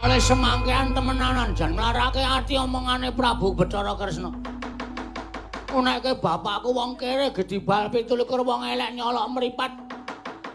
Oleh semangkean temenanan jan nglarake ati omongane Prabu Bathara Kresna. Unekke bapakku wong kere gedhi bal 27 wong elek nyolok mripat.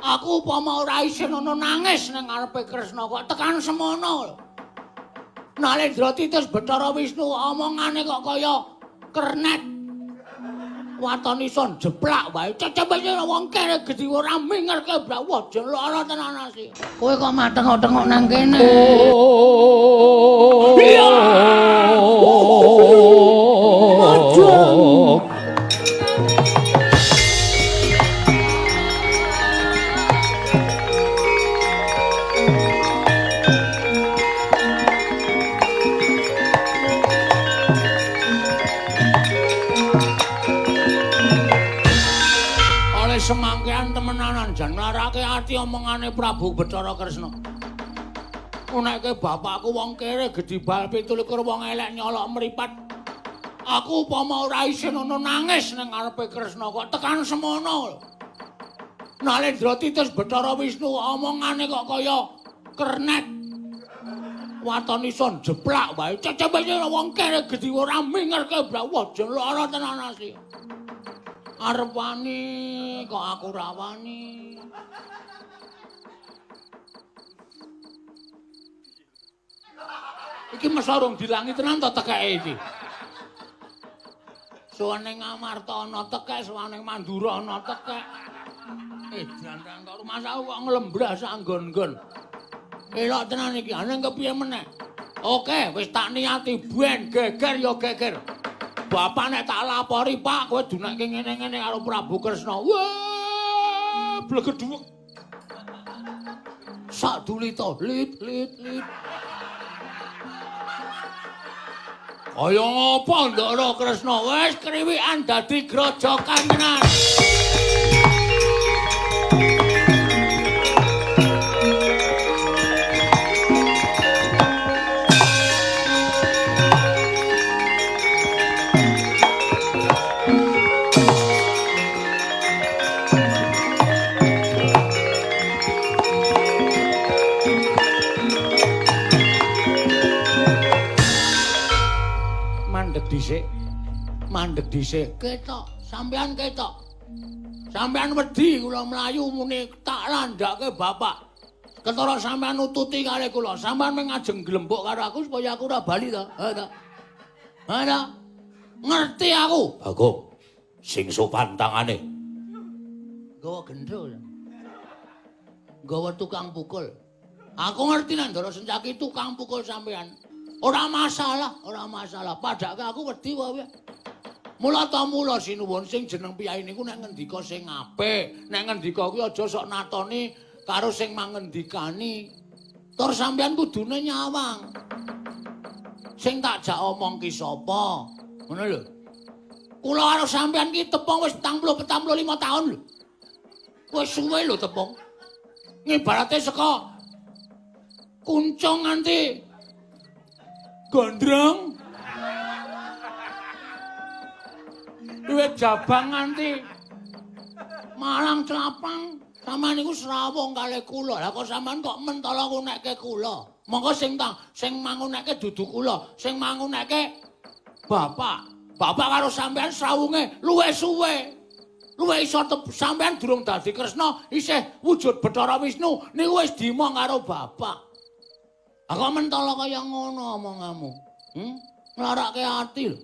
Aku upama ora isin ana nangis ning ngarepe Kresna kok tekan semono. Nalendra titus Bathara Wisnu omongane kok kaya kernet. Waton iso jeplak wae. Cecep wong kere gedhi ora mingerke blawah jan lara tenan asli. Kowe kok matengok-tengok nang kene. Iya. Madang. Oleh semangkean temenanan jan nglarake ati omongane Prabu Bathara Kresna. Unekke bapakku wong kere gedhi bal 27 wong elek nyolok mripat. Aku upama ora isin ana nangis ning ngarepe Kresna kok tekan semono. Nalendra titus Bathara Wisnu omongane kok kaya kernet. Waton iso jeplak wae. Cecep wong kere gedhi ora mingerke blawah jan lara tenan asli. Arep wani kok aku ora wani. Iki mesa urung dilangi tenan to tekeke iki. Suwane Ngamarta ana tekek, suwane Mandura ana tekek. Jantang kok rumangsaku kok nglembrah sak nggon-nggon. Elok tenan iki, aneh kepiye meneh. Oke, wis tak niati ben geger ya geger. Bapak nek tak lapori, Pak, kowe dunekke ngene-ngene karo Prabu Kresna. Wah, blegedhuwek. Sak dulita, lit lit lit. Kaya ngapa Ndara Kresna wis kriwikan dadi grojokan tenan. Dhisik mandeg dhisik ketok sampean ketok sampean wedi kula mlayu muni tak landhake bapak ketara sampean nututi kali kula sampean mung ngajeng glembuk karo aku supaya aku ora bali to. Ha ta, ha ta, ngerti aku. Bagong sing sopan tangane nggawa gendro nggawa tukang pukul. Aku ngerti nek Ndara Sencaki tukang pukul sampean. Ora masalah, ora masalah. Padake aku wedi wae. Mula ta mula sinuwun sing jeneng piyai niku nek ngendika sing apik, nek ngendika kuwi aja sok natoni karo sing mangendikani. Tur sampean kudune nyawang. Sing tak jak omong ki sapa? Ngono lho. Kula karo sampean ki tepung wis 45 taun lho. Wis suwe lho tepung. Ngibarate saka kuncung nganti gondrong. Duwe jabang nganti Malang Clapang. Sampeyan niku srawung kalih kula. Lah kok sampeyan kok mentala ngunekke kula? Monggo sing sing mangunekke dudu kula, sing mangunekke bapak. Bapak karo sampeyan srawunge luwih suwe. Luwih iso sampeyan durung dadi Kresna, isih wujud Bathara Wisnu niku wis dimong karo bapak. Lah kok mentala kaya ngono omonganmu? Nglarake ati lho.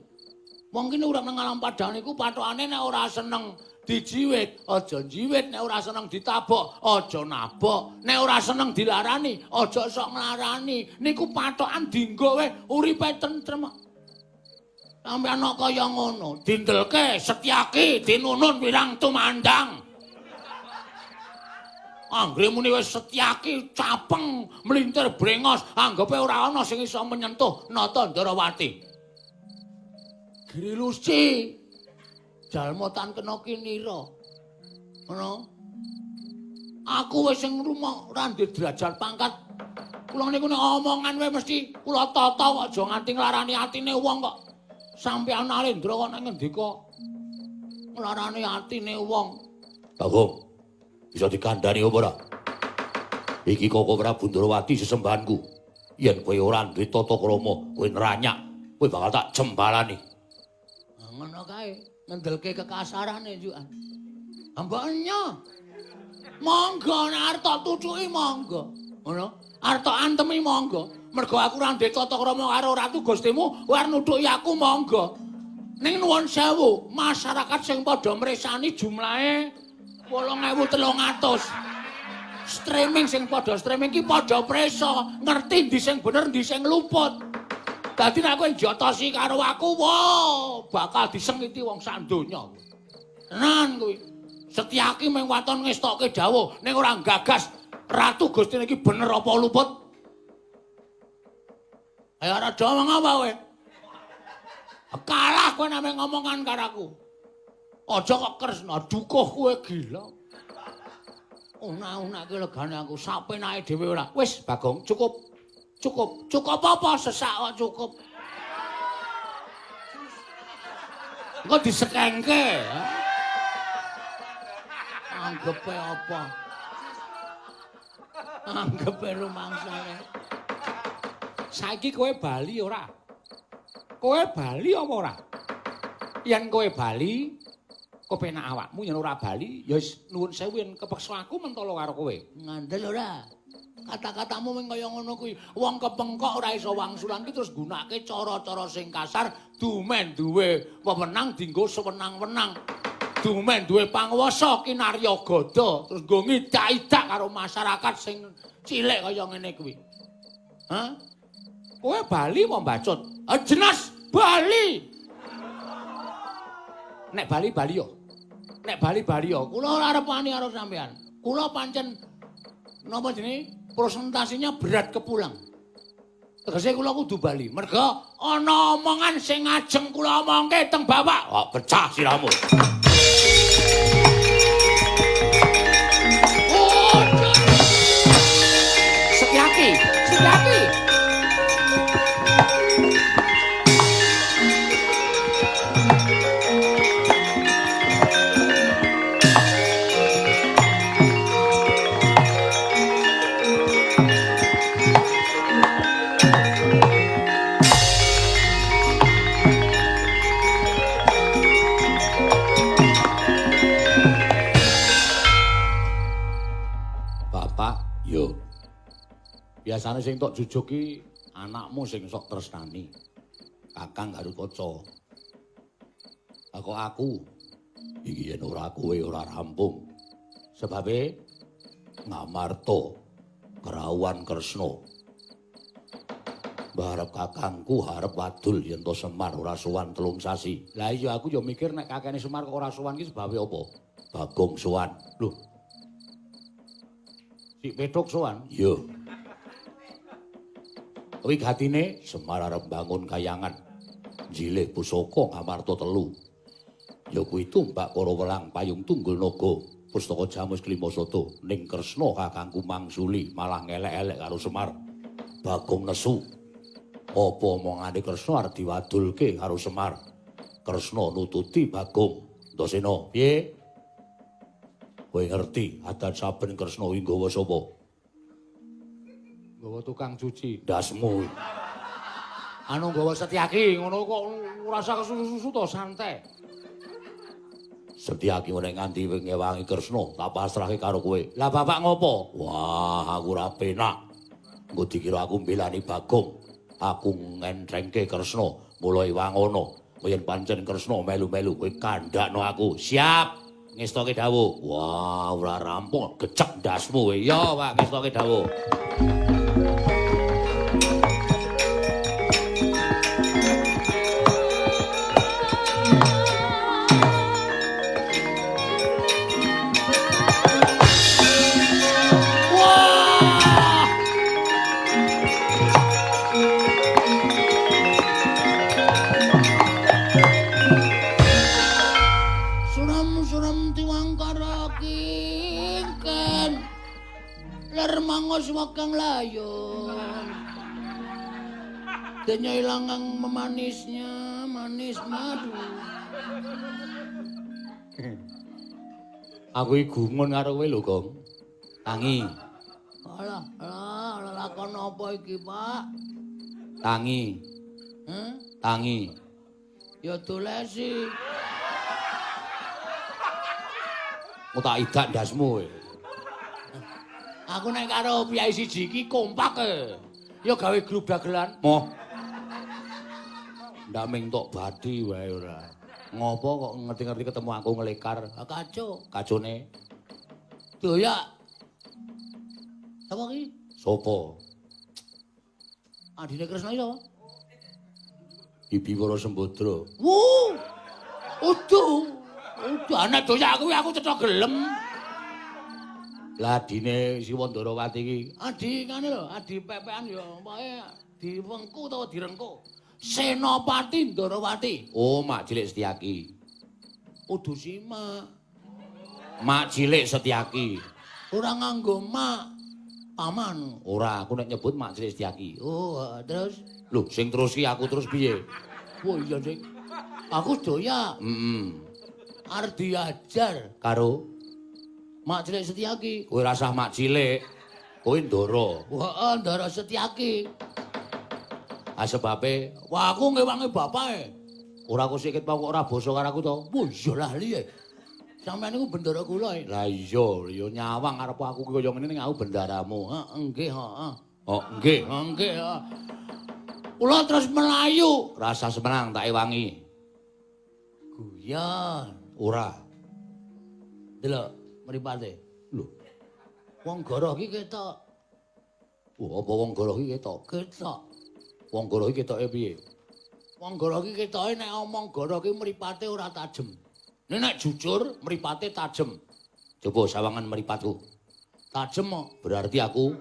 Wong kene urip nang alam padang niku pathokane nek ora seneng dijiwit, aja njiwit, nek ora seneng ditabok, aja nabok, nek ora seneng dilarani, aja sok nglarani. Niku pathokan dinggo wae uripe tentrem. Sampeyan kok kaya ngono, dindelke Setyaki dinunun wirang tumandang. Anggere muni wis Setyaki capeng mlintir brengos, anggepe ora ana sing iso menyentuh Nata Ndarawati. Grilusi jalma tan kena kinira. Ngono. Aku wis sing rumah ora ndek derajat pangkat. Kula niku nek omongan wae mesti kula tata kok aja nganti nglarani atine wong kok. Sampeyan Nalendra kok nek ngendika nglarani atine wong. Bagong, bisa dikandhani apa ora? Iki Koko Prabu Ndrawati sesembahanku. Yen kowe ora duwe tata krama, kowe nranyak, kowe bakal tak jembalani. Ngono kae, ngendelke kekasarane njukan. Mboknya. Monggo nek arep tok tucuki monggo. Ngono. Arep tok antemi monggo. Mergo aku ora duwe tata krama karo Ratu Gustimu, kowe arep nutuki aku monggo. Ning nuwun sewu, masyarakat sing padha mresani jumlahe 8300. Streaming sing padha streaming ki padha presa, ngerti ndi sing bener ndi sing luput. Dadi nek kowe njotosi karo aku, wah, bakal disengiti wong sak donya. Tenan kuwi. Setyaki mung waton ngestokke dawuh ning ora gagas Ratu Gustine iki bener apa luput. Ayo ora omong apa kowe? Kalah kowe nek ngomongan karo aku. Aja kok Kresna dukuh kowe gila. Una-unake legane aku sapenake dhewe ora. Wis Bagong cukup. Cukup. Cukup apa sesak kok cukup. Engko disekengke. Anggepe apa? Anggepe rumangsane. Saiki kowe bali ora? Kowe bali apa ora? Yen kowe bali, kepenak awakmu, yen ora bali, ya wis nuwun sewu yen kepeksa aku mentolo karo kowe. Ngandel ora? Kata-katamu mung kaya ngono kuwi. Wong kepengkok ora iso wangsulan ki terus nggunakake cara-cara sing kasar, dumen duwe wewenang dienggo sewenang-wenang. Dumen duwe panguwasa kinarya gada, terus nggo ngidak-idak karo masyarakat sing cilik kaya ngene kuwi. Hah? Kowe bali apa mbacut? Ah jelas bali. Nek bali bali yo. Nek bali bali yo. Kula ora arep wani karo sampean. Kula pancen napa jenenge presentasinya berat kepulang. Tegese kula kudu bali. Merga ana omongan sing ngajeng kula omongke teng bapak. Oh, pecah sirahmu. Setyaki, Setyaki. Biasane sing tok jujuk ki anakmu sing sok tresnani. Kakang Garukaca. Lah kok aku iki yen ora kowe ora rampung. Sebabe Ngamarta kerawuhan Kresna. Barep kakangku harep wadul yen to Semar ora sowan 3 sasi. Lah iya aku ya mikir nek kakene Semar kok ora sowan ki sebabe apa? Bagong sowan. Lho. Sik Petruk sowan? Iya. Wigatine Semar arep bangun kayangan. Njilih pusaka Ngamarta 3. Ya kuwi tumbak para welang payung tunggul naga, pustaka jamus klima sada ning Kresna kakangku mangsuli malah ngelek-elek karo Semar. Bagong nesu. Apa omongane Kresna arep diwadulke karo Semar? Kresna nututi Bagong. Antasena, piye? Kowe ngerti adat saben Kresna kuwi nggawa sapa? Nggawa tukang cuci. Ndasmu. Anu nggawa Setyaki ngono kok ora usah kesusu-susu to, santai. Setyaki nek nganti ngewangi Kresna tak pasrahke karo kowe. Lah bapak ngopo? Wah, aku ora penak. Engko dikira aku mbelani Bagong. Aku ngentrengke Kresna mulai wangono. Yen pancen Kresna melu-melu kowe kandhakno aku. Siap. Ngestoke dawuh. Wah, ora rampung, gecek ndasmu kowe. Ya, Pak, ngestoke dawuh. Kang layon. Denya ilang memanisnya, manis madu. Aku iki gumun karo kowe lho, Gong. Tangi. Alah, alah, alah Lakon apa iki, Pak? Tangi. Heh? Tangi. Ya dolesi. Mau tak idak ndasmu kowe. Aku nek karo piyai siji iki kompak e. Ya gawe grup dagelan. Moh. Ndak ming tok bathi wae ora. Ngopo kok ngerti-ngerti ketemu aku ngelekar? Kaco. Kacone. Doyak. Sapa iki? Sopo? Adine Kresna iki sapa? Bibi Wara Sembadra. Wuh. Udu. Udu anak doyak kuwi aku cetha gelem. Lah adine Siwa Ndarawati iki adi ngene lho, adi pepekan ya pokoke diwengku utawa direngku. Senopati Ndarawati. Oh, Mak Cilik Setyaki. Udu simak. Mak Cilik Setyaki. Ora nganggo mak. Paman. Ora, aku nek nyebut Mak Cilik Setyaki. Oh, terus? Lho, sing terus ki aku terus piye? Wah, iya, Dik. Aku doyak. Heeh. Arep diajar karo Mak Cilik Setyaki. Kowe rasah Mak Cilik. Kowe Ndara. Heeh, Ndara Setyaki. Ah sebabe, wah aku ngewangi bapake. Ora kok sikit kok ora basa karo aku to. Wah, iya lali e. Sampeyan niku bendara kula e. Lah iya, ya nyawang arep aku kaya ngene ning aku bendaramu. Heeh, nggih, heeh. Oh, nggih. Nggih, heeh. Kula terus melayu. Rasa semenang tak ewangi. Guyon. Ora. Delok mripate. Lho. Wong goroh iki ketok. Wah, apa wong goroh iki ketok? Ketok. Wong goroh iki ketoke piye? Wong goroh iki ketoke nek omong goroh iki mripate ora tajem. Nek nek jujur mripate tajem. Coba sawangan mripatku. Tajem kok. Berarti aku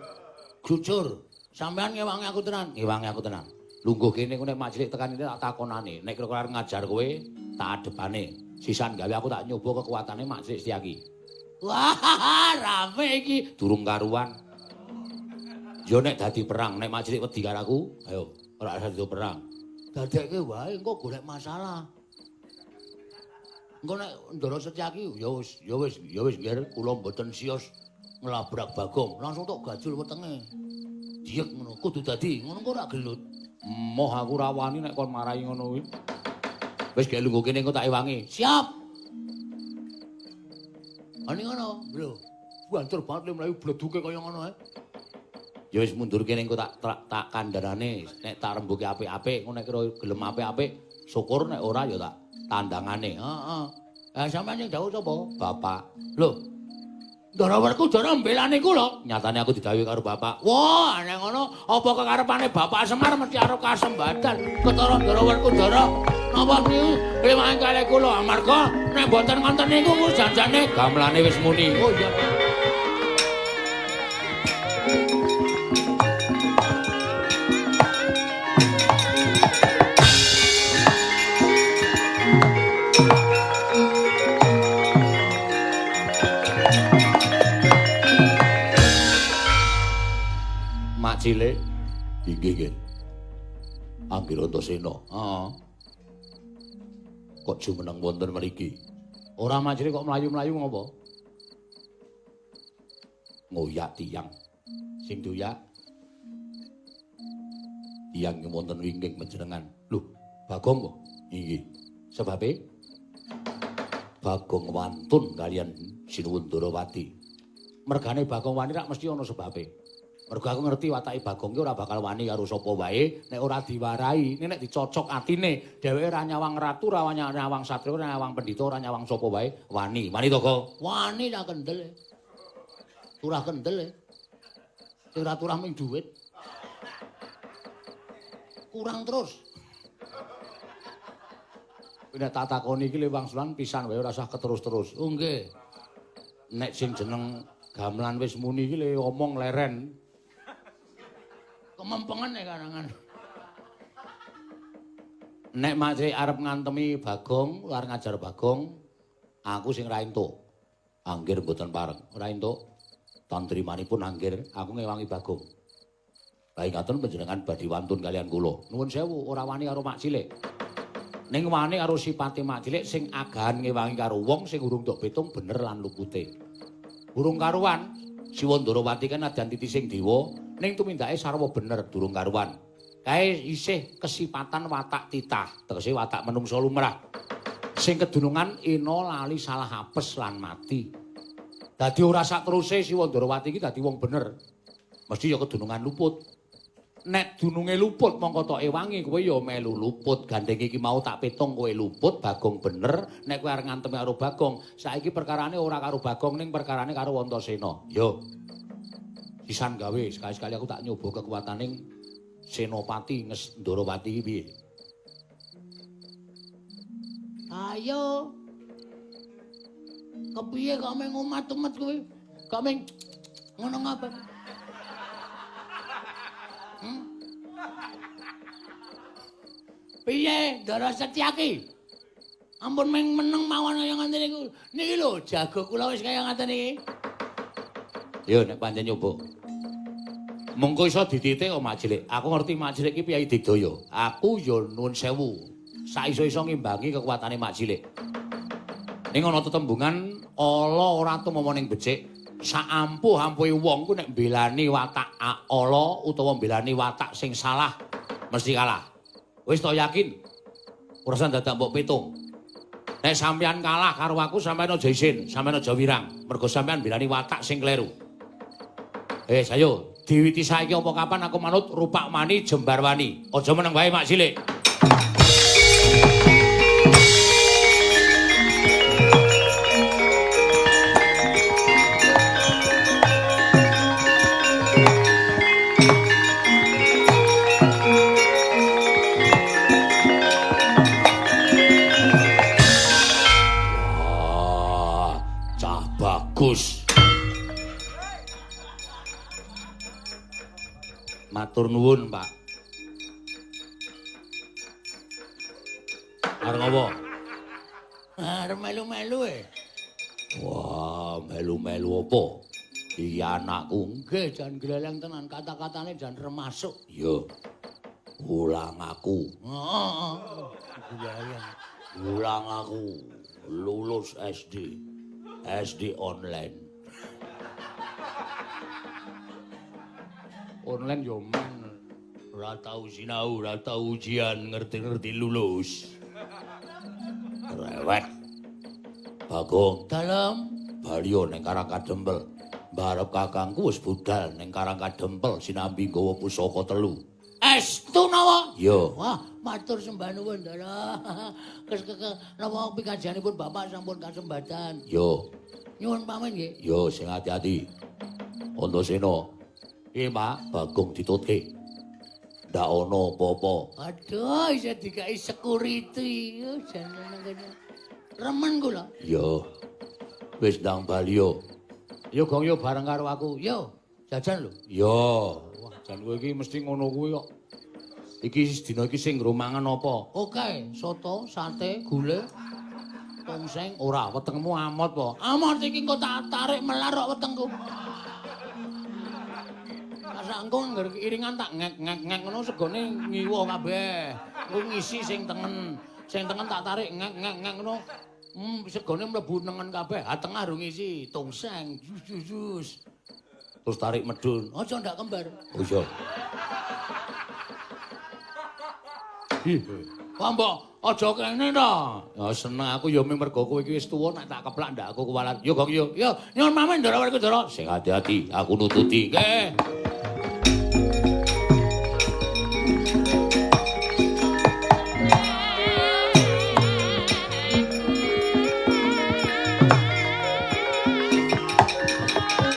jujur. Sampeyan ngewangi aku tenan. Ngewangi aku tenan. Lungguh kene ku nek Mak Cilik tekan ini tak takonane. Nek kira-kira arep ngajar kowe, tak adepane. Sisan gawe aku tak nyoba kekuatane Mak Cilik Setyaki. Wah, rame iki. Durung karuan. Yo nek dadi perang, nek Mak Cilik wedi karo aku, ayo ora usah dadi perang. Dadekke wae engko golek masalah. Engko nek Ndara Setyaki ya wis, ya wis, ya wis nggih kula mboten sios nglabrak Bagong, langsung tok gajul wetenge. Diyek ngono, kudu dadi ngono engko ora gelut. Moh aku ora wani nek kon marahi ngono kuwi. Wis gek lungguh kene engko tak ewangi. Siap. Ani ngono, Bro. Banter banget le mlayu bleduke kaya ngono ae. Ya wis mundur kene engko tak kandhanane, nek tak rembuke apik-apik, engko nek kira gelem apik-apik, syukur nek ora ya tak tandangane. Heeh. Lah sampeyan sing dawuh sapa? Bapak. Lho. Ndara Werkudara mbelani kula. Nyatane aku didhawuhi karo bapak. Wah, nek ngono apa kekarepane Bapak Semar mesti arep kasembadan. Ketara Ndara Werkudara napa niku rewangi kalih kula amarga nek mboten ngonten niku janjane gamelane wis muni. Oh iya. Mak Cilik inggih nggih. Anggir Antasena. Heeh. Kok jumeneng wonten mriki? Ora Mak Cilik kok mlayu-mlayu ngopo? Ngoyak tiyang. Sing doyak tiyang wonten wingking panjenengan. Lho, Bagong kok? Inggih. Sebabe Bagong wantun kalian Sinuwun Ndarawati. Mergane Bagong wani rak mesti ana sebabe. Mergo aku ngerti watake Bagong ki ora bakal wani karo sapa wae nek ora diwarai, nek dicocok atine, dheweke ora nyawang ratu, ora nyawang satriya, ora nyawang pendhita, ora nyawang sapa wae, wani. Wani to, Gong? Wani tak kendel. Turah kendel. Ora turah ming dhuwit. Kurang terus. Nek tak takoni iki le wangsulan pisan wae ora usah keterus-terus. Oh nggih. Nek sing jeneng gamelan wis muni iki le omong leren. Kemempengen nek karangan. Nek Mak Cilik arep ngantemi Bagong, arep ngajar Bagong, aku sing ra entuk. Anggir mboten pareng, ora entuk. Tantrimanipun anggir, aku ngewangi Bagong. Lah ngaten panjenengan badhe wantun kalian kula. Nuwun sewu, ora wani karo Mak Cilik. Ning wani karo sipate Mak Cilik sing agahan ngewangi karo wong sing urung tok pitung bener lan lupute. Urung karuan, Siwa Ndarawati kan nadyan titising dewa. Ning tumindake sarwa bener durung karuan. Kae isih kesipatan watak titah, tegese watak menungsa lumrah. Sing kedunungan ena lali salah apes lan mati. Dadi ora sak teruse Siwa Ndarawati iki dadi wong bener. Mesti ya kedunungan luput. Nek dununge luput mongko tok ewangi kowe ya melu luput. Gandeng iki mau tak pitung kowe luput, Bagong bener. Nek kowe arep ngantem karo Bagong, saiki perkarane ora karo Bagong ning perkarane karo Antasena. Yo. Sisan gawe sekali-sekali aku tak nyoba kekuataning Senopati Ndarawati iki piye. Ayo. Kepiye kok meng umat-umat kowe? Kok meng ngono ngapa? Piye Ndara Setyaki? Ampun meng meneng mawon kaya ngoten niku. Niki lho jago kula wis kaya ngoten iki. Yo nek pancen nyoba. Mengko iso dititik kok Mak Cilik. Aku ngerti Mak Cilik iki piyayi digdaya. Aku yo nuwun sewu. Saiso-iso ngimbangi kekuatane Mak Cilik. Ning ana tetembungan ala ora tumama ning becik. Saampuh-ampuhe wong ku nek mbelani watak ala utawa mbelani watak sing salah mesti kalah. Wis to yakin? Ora usah dadak mbok pitung. Nek sampeyan kalah karo aku sampeyan aja isin, sampeyan aja wirang, mergo sampeyan mbelani watak sing kleru. Ayo diwiti saiki apa kapan aku manut rupak mani jembar wani. Aja meneng wae Mak Cilik. Wah, cah bagus. Matur nuwun, Pak. Arep ngopo? Arep melu-melu e. Wah, melu-melu apa? Iki anakku. Nggih, jan gleleng tenan, kata-katane jan remasuk. Iya. Ulang aku. Heeh. Gleleng. Ulang aku lulus SD. SD online. Online yo men. Ora tau sinau, ora tau ujian, ngerti-ngerti lulus. Rewek. Bagong dalem baliyo ning Karang Kadempel. Mbarep kakangku wis budal ning Karang Kadempel sinambi nggawa pusaka telu. Estu napa? Iya. Wah, matur sembah nuwun, Ndara. Kes napa pikajianipun Bapak sampun kasembatan. Yo. Nyuwun pamit nggih. Yo, sing ati-ati. Antasena. Piye, Pak? Bagong ditutke. Ndak ana apa-apa. Aduh, isih dikai security. Jan nang kene. Remen kula. Yo. Wis ndang bali yo. Yo gong yo bareng karo aku. Yo, jajan lho. Yo. Wah, jan kowe iki mesti ngono kuwi kok. Iki dina iki sing nggo mangan apa? Oke, soto, sate, gule, tongseng. Ora, wetengmu amot po. Amot iki engko tak tarik melar kok wetengku. Sak engko ngger iringan tak ngek-ngek-ngek ngono segone ngiwa kabeh. Engko ngisi sing tengen. Sing tengen tak tarik ngek-ngek-ngek ngono. Segone mlebu nengen kabeh. Ha tengah rung ngisi tongseng. Jus jus jus. Terus tarik medun. Aja ndak kembar. Oh iya. Ih. Wah mbok aja kene to. Ya seneng aku ya mergo kowe iki wis tuwa nek tak keplak ndak aku kuwalat. Yo gong yo. Yo nyuwun pamit Ndara Werkudara. Sing ati-ati aku nututi. Nggih.